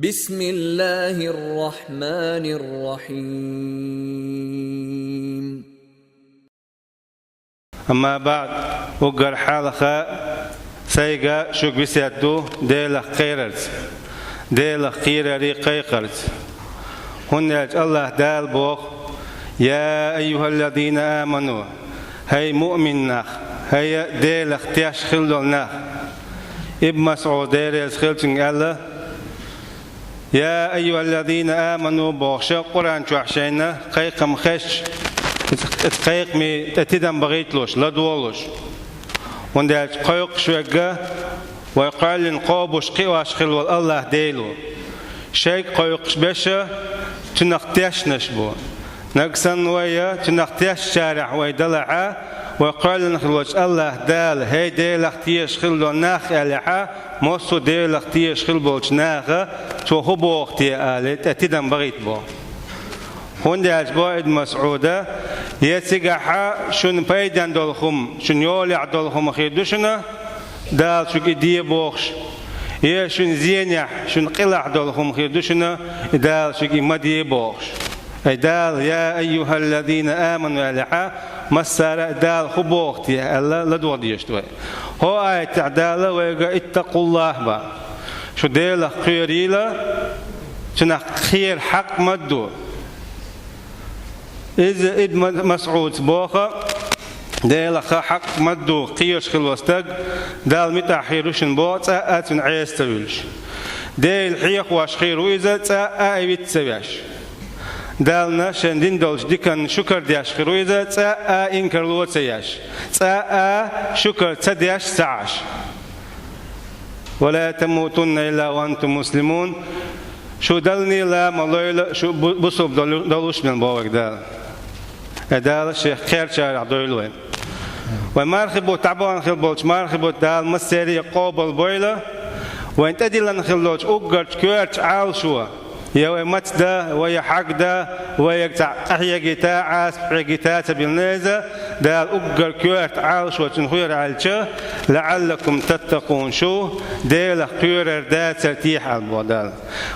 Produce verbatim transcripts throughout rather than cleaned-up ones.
بسم الله الرحمن الرحيم. أما بعد، уггар хьалха сайга шуга весет ду Делах кхерарца, Делах кхераре кхайкхарца. ХӀунда аьлча АллахӀ Дала боху: «يا أيها الذين آمنوا», хӀай муъмин нах, хӀай Делах теш хилла долу нах. Ибн МасӀуд, Дела реза хилчунга, аьлла: «يا أيها الذين آمنوا», бохуш, Къуръан чохь шайна кхайкхам хезча, иза кхайкхаме тӀе тидам бахийталуш, ладогӀалуш. ХӀунда аьлча кхойкхуш верг вай кхоьллина кхобуш, кхиош хилла волу АллахӀ Дела ву. Шайга кхойкхуш берш Цунах тешнарш бу. Нагахь санна вай Цунах тешначарех вай далахь, вай кхоьллина хилла волчу АллахӀ Дала: «ХӀей, Делах тешаш хилла долу нах», аьллехь, массо а Делах тешаш хилла болчу наха Цо хӀун боху те, аьлла, тӀе тидам бахийта боху. ХӀунда аьлча боху Ибн МасӀуда: «Я цигахь шуна пайденна долу хӀума, шуна йолехь долу хӀума хир ду шуна, Дала шуьга и де бохуш, я шуна зенехь, шуна къилахь долу хӀума хир ду шуна, и Дала шуьга и ма де бохуш». Ай Дала: «يا أيها الذين آمنوا», аьллехь, массара а Дала хӀун боху те аьлла, ладогӀа дезаш ду вай. ХӀокху аятехь Дала вайга: «اتقوا الله» боху. Шу Делах кхоьрийла, Цунах кхера хьакъ ма ду. Иза Ибн МасӀуда боху: Делах хьакъ ма ду кхоьруш хилла волу стаг, Далла муьтӀахь хир ву шуна боху, цкъа а Цунна Ӏеса ца вуьлуш. Дела хьехош хир ву иза, цкъа а виц ца веш. Далла шен дина долчу диканна шукар деш хир ву иза, цкъа а инкарло ца еш, цкъа а шукар ца деш ца Ӏаш. «ولا تموتن إلا وأنتم مسلمون». Шу даллал а ма лойла, шу бу-, бусалба долу-, долуш мел боху вайга Дала. Э, Дала Шех кхерчарах дойла вай. Вай мархи бутт дӀабахана хилла болчу мархи бутт Дала массеран а къобал бойла, вайн тӀедиллина хилла долчу уггар коьртачу Ӏалашо, я вай маца дан, вай я хьагдан, вай я цхьаъ къахьегийта, Ӏаса хьегийта ца биллина иза, Дала уггар коьрта Ӏалашо цуьнан хуьйра Ӏаьлча, «لعلكم تتقون», шу Делах кхоьрур дацара техьа аьлла боху Дала.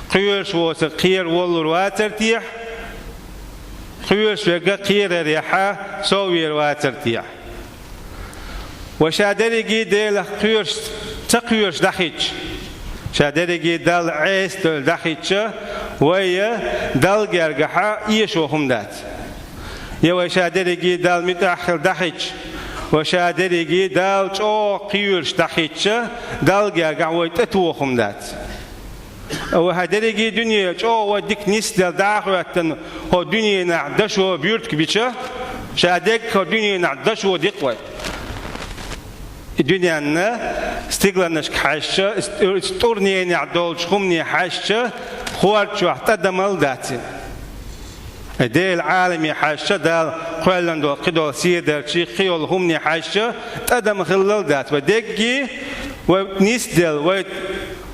Кхоьруш воцург кхера воллур вацара техьа, кхоьруш верг кхерарехь соввер вацара техьа. Вай ша дерриге Делах кхоьруш, ца кхоьруш дӀахӀиттича, ша дерриге Далла Ӏеса а довлуш дӀахӀиттича, вай Далла гергахь эшо хӀума дац. Я вай ша дерриге Далла муьтӀахь хилла дӀахӀиттича, вай ша дерриге Далла чӀогӀа кхоьруш дӀахӀиттича, Далла гергахь вай тӀетоха хӀума дац. Вай хьан дерриге дуьне чӀогӀа вай дика нисделла дӀа а хӀоьттина, хӀо дуьненахь дашо буьртиг бича, ша дерг хӀо дуьненахь дашо дикъ вай. И дуьненна стигланашка хьаьжча, и тӀур-, и тӀурненехь долчу хӀумане хьаьжча, хӀорда чохь тӀадамал дац и. Делан Ӏаламе хьаьжча, Дала кхоьллина долу кхидолу седарчий, кхийолу хӀумане хьаьжча, тӀадам хиллал дац. Вай дегги, вай нисделла, вай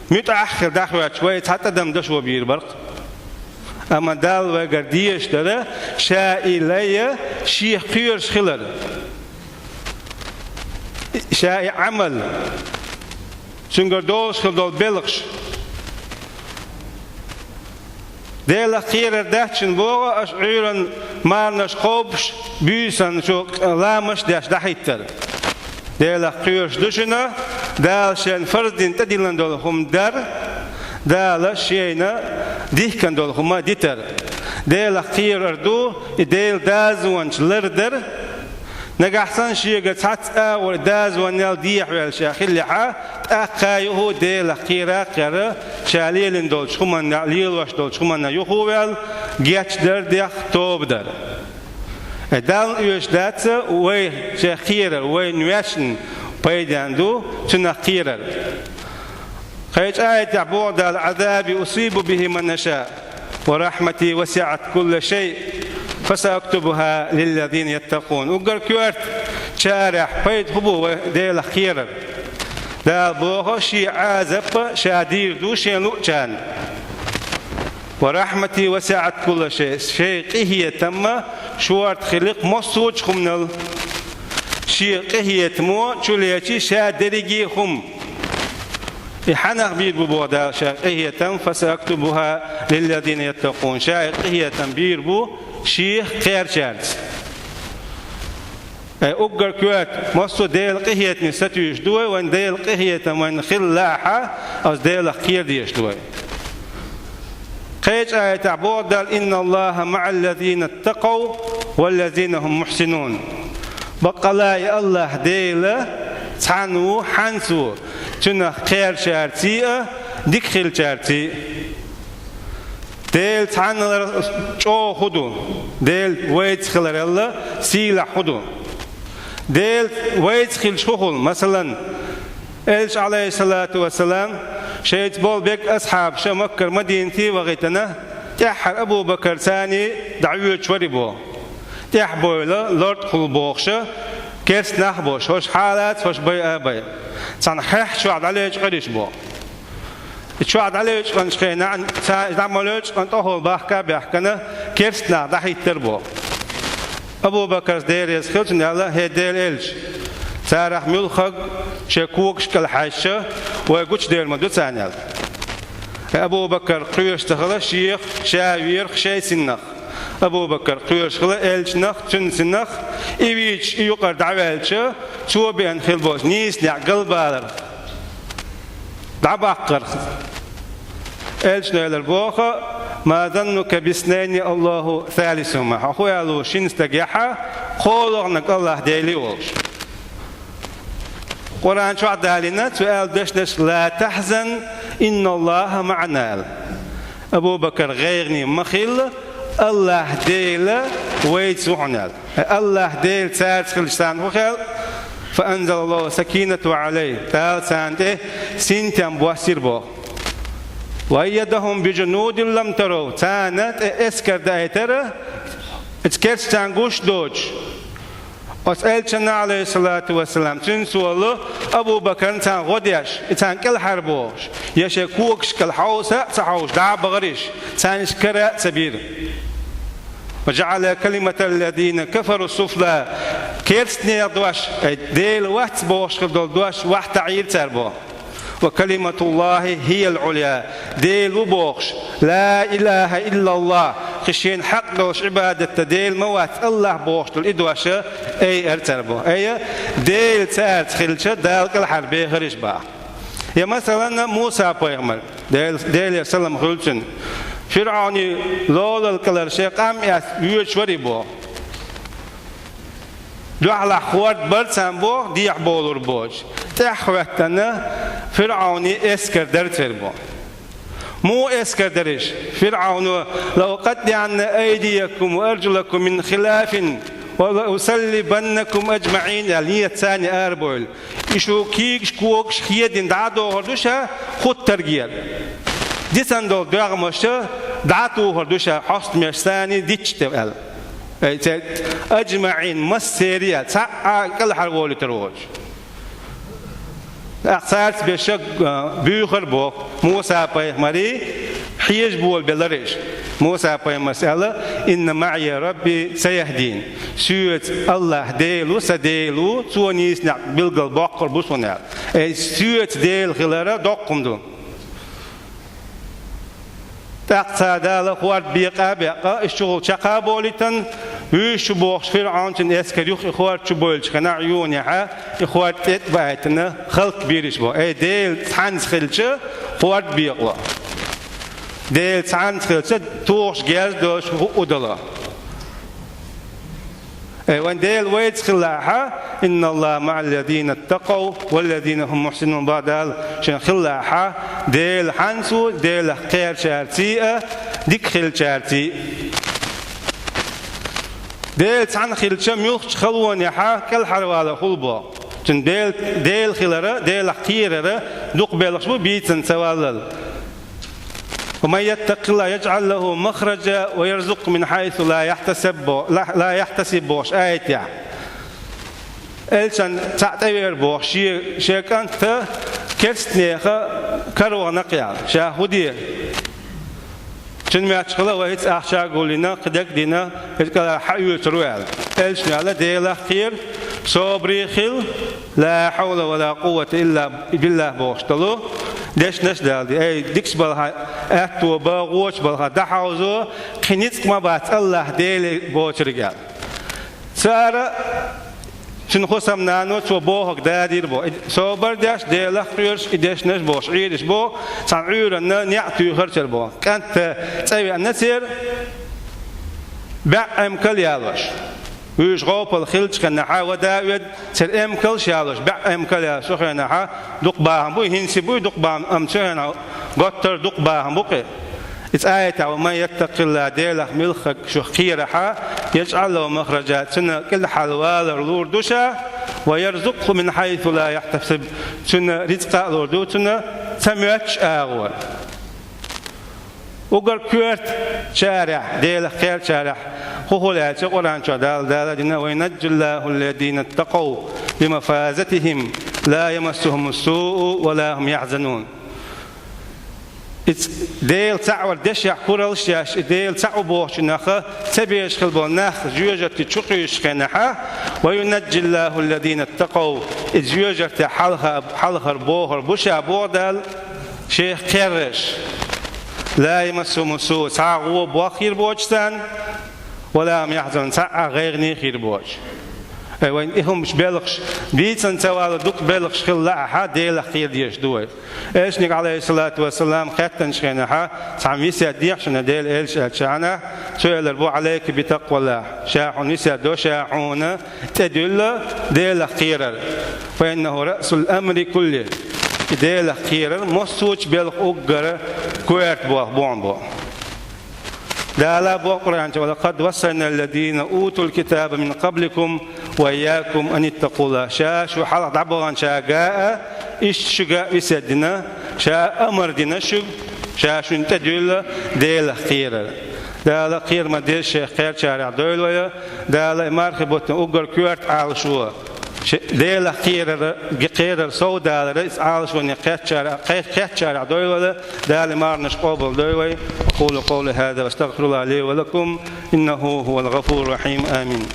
муьтӀахь а хилла дӀахӀоьттича, вай цхьа тӀадам дашо бийр бара-кх. Амма Далла вайгара дезаш дара, ша и лай Шех кхоьруш хилар. Ша и Ӏамал, цуьнгара долуш хилла долу белхаш. Делах кхерар дац шуна боху аша Ӏуьйранна марнаш кхобуш, буьйсанна шу ламаш деш дӀахӀиттар. Делах кхоьруш ду шуна, Дала шен фарз дина тӀедиллина долу хӀума дар, Дала шайна дихкина долу хӀума дитар. Делах кхерар ду и Делан дозанаш лардар. Нагахь санна шега цхьацца агӀор дозанал дехьавелла ша хиллехь, тӀаккха юха Делах кхера а кхерра, ша лелийна долчу хӀуманна, лелош долчу хӀуманна юха а ваьлла, гечдар а деш, тоба дар. Э, Далла оьшуш дац вай шех кхерар, вайн вешан пайденна ду цунах кхерар. Кхечу аятехь боху Дала: «عذابي أصيب به من أشاء ورحمتي وسعت كل شيء فسأكتبها للذين يتقون». Уггар коьрта чарахь пайда хӀун бу вай Делах кхерар? Дала боху, шен Ӏазап ша дийр ду шен луъучарна. «ورحمتي وسعت كل شيء». Шен къинхетам шорта хили-кх массо а хӀуманал. Шен къинхетамо чулечи ша дерриге а хӀума. И хьанах бийр бу боху Дала ша къинхетам, فسأكتبها للذين يتقون. Ша и къинхетам бийр бу шех кхерчаьрца. Э, уггар коьрта, массо а Делан къинхетаме сатуьйсуш ду вай, вайн Делан къинхетам вайна хилалахь, оцу Делах кхера дезаш ду вай. Кхечу аятехь боху Дала: إن الله مع الذين اتقوا والذين هم محسنون. Баккъала а и АллахӀ Дела цхьаьна ву, хьанца ву, цуьнах кхерчаьрций а, дика хилчаьрций а. Дела цхьаьннарал чӀогӀа хӀун ду? Дела вайца хиларал сийлахь хӀун ду? Дела вайца хилча хӀун хуьлу? Масалан, Элча, Ӏалайхиссалату вассалам, шайца болу берриг асхьабаш Маккара Мадинате вахийтина, тӀаьххьара Абу-Бакар царний дӀавоьдуш вара боху. ТӀаьхьа бевлла, лартӀахула бохуш, керста нах а бохуш, хӀорш хьалаца, хӀорш байа а бай. Цхьана хьехь чохь дӀалечкъира уьш боху. И чохь дӀалечкъинчу хенахь, ца-, дӀа ма лечкъина, тӀехула бахка а баьхкина, керста нах дӀахӀиттира боху. Абу-Бакарс, Дела реза хила цунна, аьлла: «ХӀей, Делан Элча, царах муьлххарг шайн когаш кӀел хьаьжча, вай гучудер ма ду царна», — аьлла. Абу-Бакар кхоьруш ца хилла, шех ша верах шайн синнах. Абу-Бакар кхоьруш хилла Элчанах, цуьнан синах, и вийча, и юкъара дӀаваьлча, цо беана хилла болчу нийса некъ галбаларх дӀабаккхарх. Элчано элира боху: «ما ظنك باثنين الله ثالثهما». Хьо хӀун аьлла ву шина стагехь, кхоалгӀаниг АллахӀ Дела а волуш? Къуръан чохь а далийна, цо аьлла дешнаш: «لا تحزن إن الله معنا», — аьлла. Абу-Бакар, гӀайгӀане ма хила, АллахӀ Дела вайца ву хьуна аьлла. АллахӀ Дела цаьрца хилча царна хӀун хаьа? «فأنزل الله سكينته عليه». Дала царна тӀе синтем боссийра боху. «وأيدهم بجنود لم تروها». Царна тӀе эскар даийтира, иза керста царна гуш доцуш. Оцу Элчанна, Ӏалайхиссалату вассалам, цуьнца волу Абу-Бакарна царна гӀо деш, и царна кӀелхьарбохуш, я шайн когаш кӀел хьовса а ца хьовсуш, дӀа а бахара уьш, царна уьш кара а ца бира. «وجعل كلمة الذين كفروا السفلى». Керстанех дош, ай, Дела вац бохуш хила долу дош, вахтаӀийра цара боху. «وكلمة الله هي العليا». Дела ву бохуш, «لا إله إلا الله», кхин шена хьакъ долуш Ӏибадат дан Дела ма вац, АллахӀ бохуш долу и дош айара цара боху. Ай, Дела цаьрца хилча, Дала кӀелхьарбехира уьш боху. Я, масалан, Муса-пайхамар, Дела, Делера салам хуьлу цунна, ФирӀауни лолал кӀелара шайн къам эцна воьдуш вара боху. Дуьхьалахь хӀорд бара царна боху, дехьа бовлур боцуш. ТӀаьхьахӀоьттина ФирӀауни эскар дара церан боху. Муха эскар дара уьш? ФирӀауно: «لأقطعن أيديكم وأرجلكم من خلاف ولأصلبنكم أجمعين», — аьлла, нийят царна арабевлла. И шу кийгаш, когаш хедина дӀа а дохур ду ша хуттаргера. Дисина долу доьгӀмаш дӀа а тухур ду ша хьостамаш санна дитча тӀе аьлла. Ай, цаьрга: «أجمعين», массеран а, цхьаъ а кӀелхьарволуьйтур воцуш. ТӀаккха цаьрца беша, а, буьйхира боху Муса-пайхамарий, хьежа болабелира уьш. Муса-пайхамарс аьлла: «إن معي ربي سيهدين». Соьца АллахӀ Дела ву, сан Дела ву, цо нийса некъ билггал боккхур бу суна аьлла. Ай, соьца Дела хилар доккха хӀума ду. ТӀаккха цара Дала хӀорд бекъа а бекъна, уьш чухула чекх а болуьйтина, вуьйш чу бохуш ФирӀаун, цуьнан эскар юха и хӀорд чу бевллачу хенахь, юханехьа и хӀорд тӀе а баийтина, хӀаллакбийра уьш боху. Ай, Дела цхьаьнца хилча, хӀорд бекъало. Дела цхьаьнца хилча, тухуш герз а долуш, хӀуъу дало. Э, вайн Дела вайца хилахь, «إن الله مع الذين اتقوا والذين هم محسنون», боху Дала, шен хилахь, Дела хьанца ву, Делах кхерачаьрций а, дика хилчаьрций а. Дела цхьаьна хилча, муьлххачу халонехьа кӀелхьарвалар хуьлу боху. Цуьнан Дела, Дела хилар, Делах кхерар дукха белхаш бу бийцина ца валлал. «ومن يتق الله يجعل له مخرجا ويرزقه من حيث لا يحتسب», لا، لا يحتسب бохуш аятехь. Элчан цхьаъ тӀевер боху, шен, шен кӀанта керстанеха каравахана кхел. Ша хӀун де? Цуьнан меттахь хила вай хӀинца ахча а гулйина, кхидерг а дина, иза кӀелара хьаоьцур ву аьлла. Элчано аьлла: «Делах кхера, собаре хила, لا حول ولا قوة إلا بالله», бохуш долу. Дешнаш а далий, ай, дикача балха аьттув ба, воча балха дӀахьовзо, кхин ницкъ ма бац АллахӀ Деле боцург аьлла. Цара цуьнан хӀусамнано цо бохург дадийр бо. И собар деш, Делах кхоьруш, и дешнаш а бохуш, Ӏуьйраш бо, цхьана Ӏуьйранна неӀ туьйхира церан бо. КӀант цӀа веана церан, бӀе эмкал ялош. Вуьш гӀопал хиллачу хенахьа вада а оьду, церан эмкалш а ялош, бӀе эмкал ялош, цу хенахьа дукха бахам буй, хӀинца буй дукха бахам, амма цу хенахьа готтар дукха бахам бу кхин. Иза аятехь: «Ва ман яттакъиллахӀ», Делах муьлххачунах кхерахь, «яжӀал лахӀу махража», цунна кӀелхьарвалар лур ду ша, «ва ярзукъхӀу мин хьайсу ла яхьтасиб», цунна рицкъа а лур ду, цунна ца моьттуш агӀор. Уггар коьртачарех, Делах кхерачарех хӀун хуьлу аьлча, Къуръан чохь Дала, Дала дина: «Ва юнажжиллахӀу ллазина ттакъав би мафазатихӀим, ла ямассухӀуму ссуъу ва ла хӀум яхьзанун». Иза Дела цхьаъ вар дешехь кураллаш а еш, и Дела цхьаъ ву бохучунах ца безаш хила болу нах жоьжахати чу кхуьйсучу хенахьа, «ва юнажжиллахӀу ллазина ттакъав», иза жоьжахати хьалха-, хьалхара бохур бу ша боху Дала, шех кхерарш. «Ла ямассухӀуму ссуъу», цхьа а гӀо бох хир боцуш царна, «ва ла хӀум яхьзанун», цхьа а гӀайгӀане хир боцуш. Ай, вайн и хӀумаш белхаш, бийцина ца вала дукха белхаш хила лаахь, Делах кхера дезаш ду вай. Элчанга, Ӏалайхиссалату вассалам, хаьттинчу хенахьа, цхьамма весет дехьа шуна Делан Элча аьллачу хенахь, цо элар бу: «Ӏалайка би такъваллахӀ», ша хьуна весет до, ша хьуна тӀедуьллу Делах кхерар. «Фа иннахӀу раъсул амри куллихӀ». И Делах кхерар массо а белхан уггар коьрта болх бу хьуна бо. Дала боху Къуръан чу: «Ва лакъад вассайна ллазина утул китаба мин къабликум ва ийякум ан иттакъуллахӀ». Ша шу хьалха дӀабаханчаьрга а, иштта шуьга а весет дина, ша амар дина шуьга, ша шуна тӀедуьллу Делах кхерар. Дала кхера ма-деззара шех кхерачарех дойла вай, Дала и мархи бутт уггар коьрта Ӏалашо. Ше-, Делах кхерар, кхерар сов далар, иза Ӏалашоне кхетчара-, кхе-, кхетчарех дойла вай, Дала марханаш къобал дойла вай. أقول قولي هذا وأستغفر الله لي ولكم، إنه هو الغفور الرحيم. آمين.